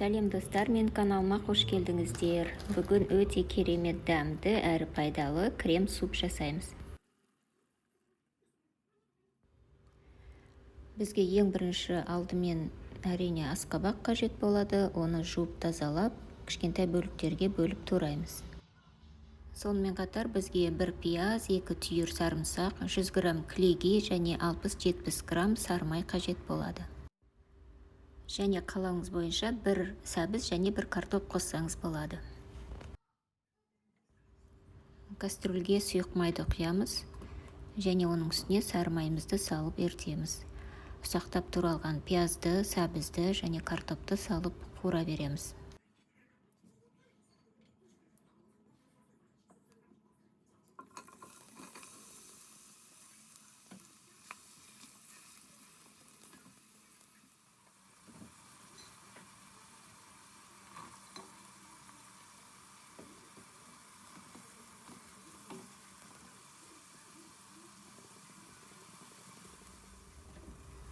Сәлем, достар! Мен каналыма қош келдіңіздер. Бүгін өте керемет дәмді әрі пайдалы крем суп жасаймыз. Бізге ең бірінші, алдымен, әрине, асқабақ қажет болады. Оны жуып, тазалап, кішкентай бөліктерге бөліп тураймыз. Сонымен қатар бізге бір пияз, екі түйір сарымсақ, 100 грамм кілегей және 60-70 грамм сары май қажет болады. Және қалауыңыз бойынша бір сәбіз және бір картоп қоссаңыз болады. Кастрюльге сұйық майды құямыз және оның үстіне сары майымызды салып ерітеміз. Ұсақтап туралған пиязды, сәбізді және картопты салып қуыра береміз.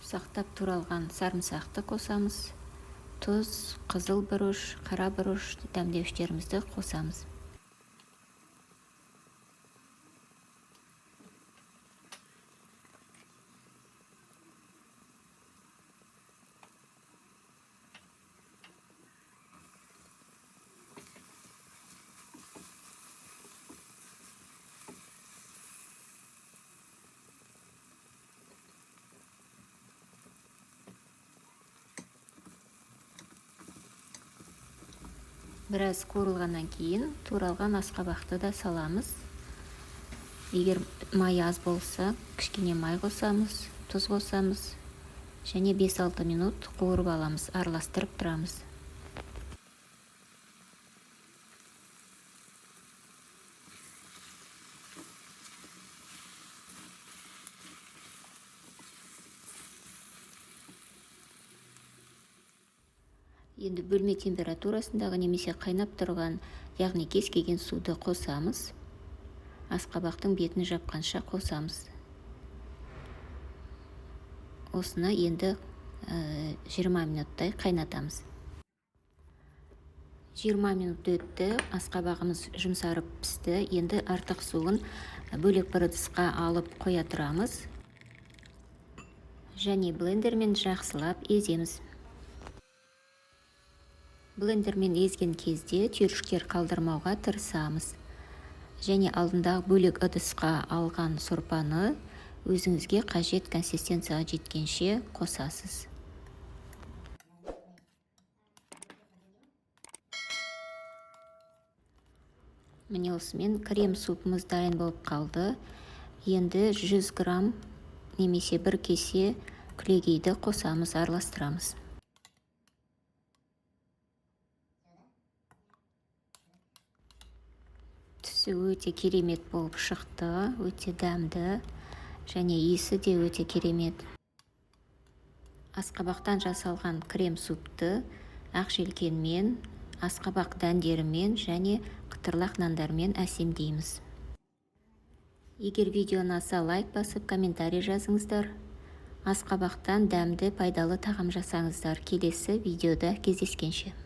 Ұсақтап туралған сарымсақты қосамыз. Тұз, қызыл бұрыш, қара бұрыш, дәмдеуіштерімізді қосамыз. Біраз қуырылғаннан кейін туралған асқабақты да саламыз. Егер май аз болса, кішкене май қосамыз, тұз қосамыз және 5-6 минут қуырып аламыз, араластырып тұрамыз. Енді бөлме температурасындағы немесе қайнап тұрған, яғни кез келген суды қосамыз. Асқабақтың бетін жапқанша қосамыз. Осыны енді 20 минуттай қайнатамыз. 20 минут өтті, асқабағымыз жұмсарып пісті. Енді артық суын бөлек бір ыдысқа алып қоя тұрамыз және блендермен жақсылап еземіз. Блендермен езген кезде түйіршіктер қалдырмауға тырысамыз. Және алдындағы бөлек ыдысқа алған сорпаны өзіңізге қажет консистенцияға жеткенше қосасыз. Міне, осымен крем супымыз дайын болып қалды. Енді 100 грамм немесе бір кесе кілегейді қосамыз, араластырамыз. Түсі өте керемет болып шықты, өте дәмді және иісі де өте керемет. Асқабақтан жасалған крем супты ақ желкенмен, асқабақ дәндерімен және қытырлақ нандармен әсемдейміз. Егер видео ұнаса, лайк басып, комментарий жазыңыздар. Асқабақтан дәмді, пайдалы тағам жасаңыздар. Келесі видеода кездескенше!